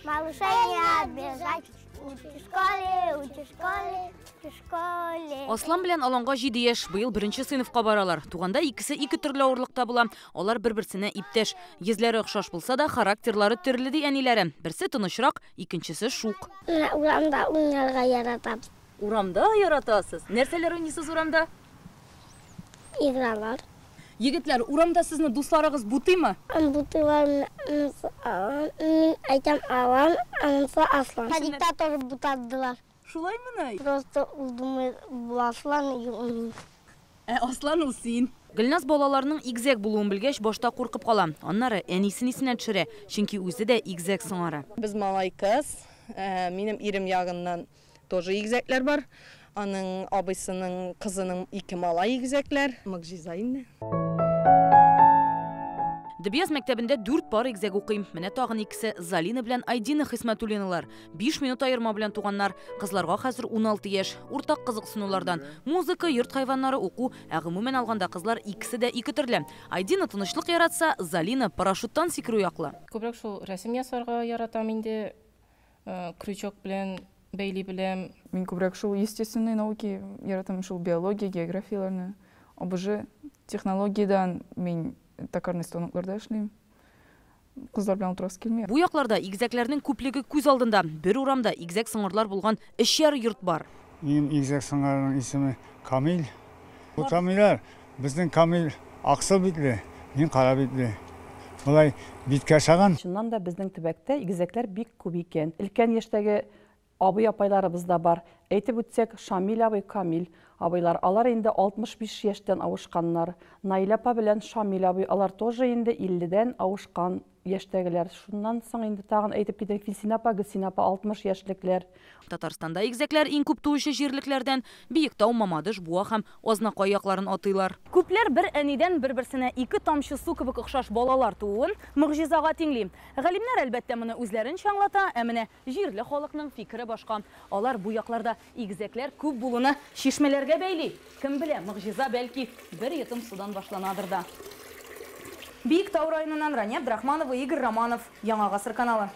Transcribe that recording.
Малышей не обижать. Учи в школе, учи в школе, учи в школе. Аслан белән Аланга 7 яшь, быел беренче сыйныфка баралар. Туганда икесе ике төрле авырлыкта була. Алар бер-берсенә иптәш. Йөзләре охшаш булса да, характерлары төрле, ди әниләре. Берсе тынычрак, икенчесе шук. Менә урамда уйнарга яратам. Урамда яратасыз? Нәрсәләр уйныйсыз урамда? Игралар. Егетләр, урамда сезне дусларыгыз бутыймы? Бутыйлар, мин әйтәм Алан, анысы Аслан. Садикта тоже бутадылар. Шулаймыни? Просто ул думает, бу Аслан, юк мин. Ә Аслан ул син. Гөлназ балаларының игезәк булуын белгәч, башта куркып кала. Аннары әнисен исенә төшерә, чөнки үзе дә игезәк сыңары. Без малай кыз, минем ирем ягыннан тоже игезәкләр бар. Аның абыйсының кызының ике малай игезәкләр. Могҗиза инде. Дөбъяз мәктәбендә 4 пар игезәк укый. Менә тагын икесе Залина белән Айдина Хисмәтуллиналар. 5 минут аерма белән туганнар. Кызларга хәзер 16 яшь. Уртак кызыксынулардан музыка, йорт хайваннары, уку, ә гомумән алганда кызлар икесе дә ике төрле. Айдина тынычлык яратса, Залина парашюттан сикерү яклы. Күбрәк шул рәсем ясарга яратам инде, крючок белән бәйли беләм. Мин күбрәк шул естественные науки яратам, шул биология, географияләрне. ОБЖ технологиядән мин токарный станокларда эшлим. Кызлар белән утырасы килми. Бу якларда игезәкләрнең күплеге күз алдында. Бер урамда игезәк сыңарлар булган өчәр йорт бар. Минем игезәк сыңарның исеме Камил. Бу Камиләр, безнең Камил аксыл битле, мин кара битле. Болай биткә ошаган. Чыннан да безнең төбәктә игезәкләр бик күп икән. Өлкән яшьтәге абый апайларыбыз да бар. Әйтеп үтсәк, Шамил абый, Камил абыйлар. Алар инде 65 яшьтән авышканнар. Наилә апа белән Шамил абый, алар тоже инде 50-дән авышкан яшьтәгеләр. Шуннан соң инде тагын әйтеп китәк, Филсинә апа, Гөлсинә апа 60 яшьлекләр. Татарстанда игезәкләр иң күп туучы җирлекләрдән Биектау, Мамадыш, Буа һәм Азнакай якларын атыйлар. Күпләр бер әнидән бер-берсенә ике тамчы су кебек охшаш балалар тууын могҗизага тиңли. Галимнәр әлбәттә моны үзләренчә аңлата, ә менә җирле халыкның фикере башка. Алар бу якларда игезәкләр күп булуны чишмәләргә бәйли. Кем белә, могҗиза бәлки бер йотым судан башланадыр да. Биектау районыннан Рания Абдрахманова, Игорь Романов, Яңа Гасыр каналы.